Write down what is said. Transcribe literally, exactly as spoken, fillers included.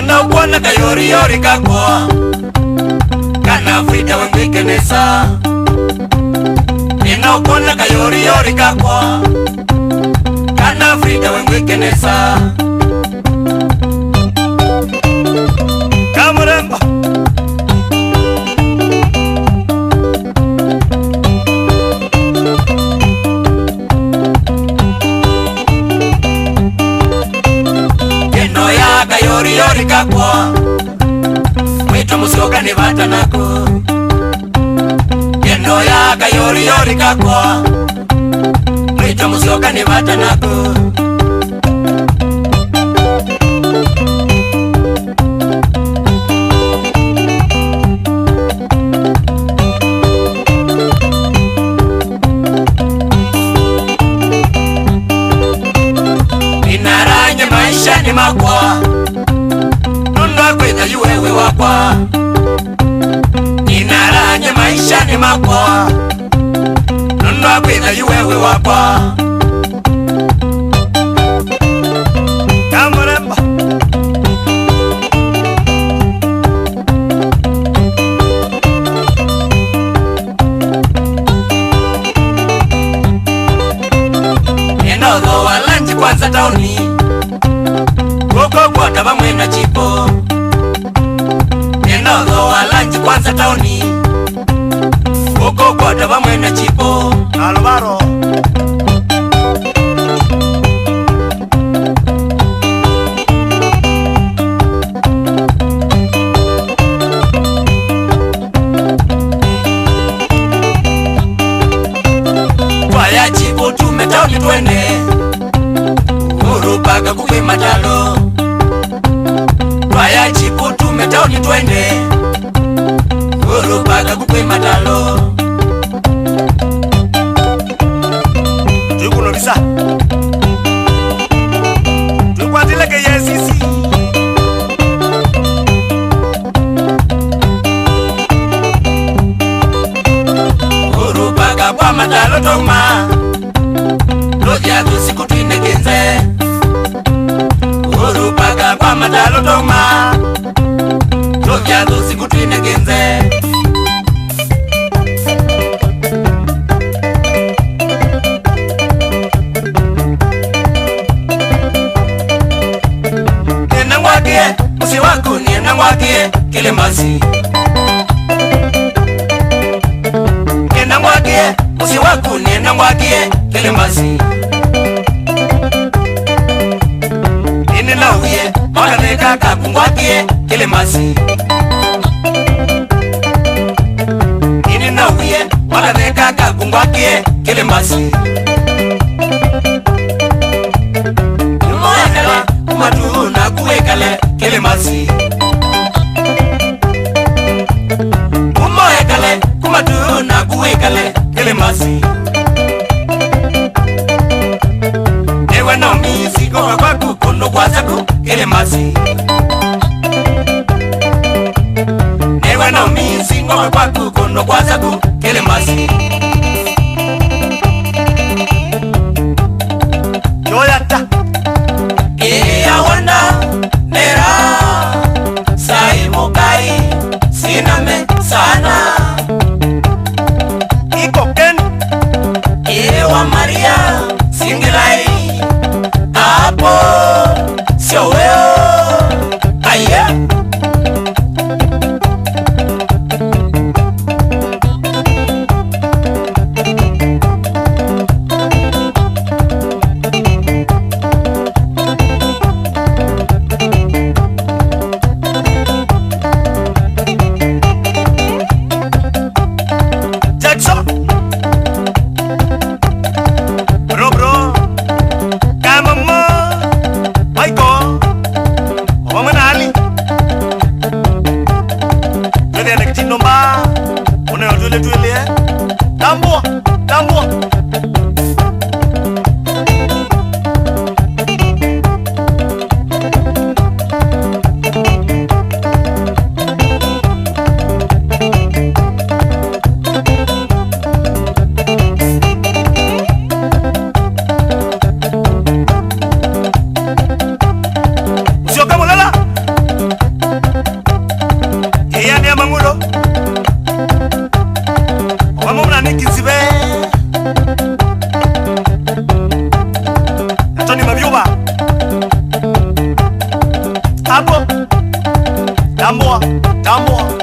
Nĩnaũkwona kayoriori kakwa, kana Frida we ngwĩkenesa. Nĩnaũkwona kayoriori kakwa, kana Frida we ngwĩkenesa. Kamũrembo. Ĩno ya kayoriori kakwa, mwĩtwa Mũsyoka nĩ vata nako. Ĩno ya kayoriori kakwa, mwĩtwa Mũsyoka nĩ vata nako. Nĩnarany'a maishanĩ makwa, nũndũ wa kwĩtha yu wewe wakwa. Nĩnarany'a maishanĩ makwa, nũndũ wa kwĩtha yu wewe wakwa. Kamũrembo. Nĩnaũthooa lanji kwanza taoni, kũkũ kwota vamwe na chipo. Nĩnaũthooa lanji kwanza taoni, kũkũ kwota vamwe na chipo. Alvaro. Twaya chipo tume taoni twende, Uhuru Park kũkwĩ matalo. Twaya chipo tume taoni twende, Uhuru Park kũkwĩ matalo. Twĩkũlwa visa. Twĩkwatĩle K I C C. Uhuru Park kwa matalo twauma. Tũthya thũ siku twinĩkĩnze. Uhuru Park kwa matalo twauma. Tũthya thũ siku twinĩkĩnze. Nĩenda ngwakĩe mũsyĩ waku, nĩenda ngwakĩe kĩlĩmasi. Nĩenda ngwakĩe mũsyĩ waku, nĩenda ngwakĩe kĩlĩmasi. Nĩnĩnauie makatheka kaku ngwakĩe kĩlĩmasi. Nĩnĩnauie makatheka kaku ngwakĩe kĩlĩmasi. Kuma ekale, kuma tu naku wĩkale kĩlĩmasi. Kuma ekale, kuma tu naku wĩkale kĩlĩmasi. Nĩwe no mĩsingo kwaku kũndũ kwasa ku kĩlĩmasi. Nĩwe no mĩsingo kwaku kũndũ kwasa ku kĩlĩmasi. Yoyata. Ĩĩ, awanda mera, sai mũkai, siname sana. Iko ken. Ĩĩ, wa Maria, singilai, apo, sio weo, aye. Tambua, tambua.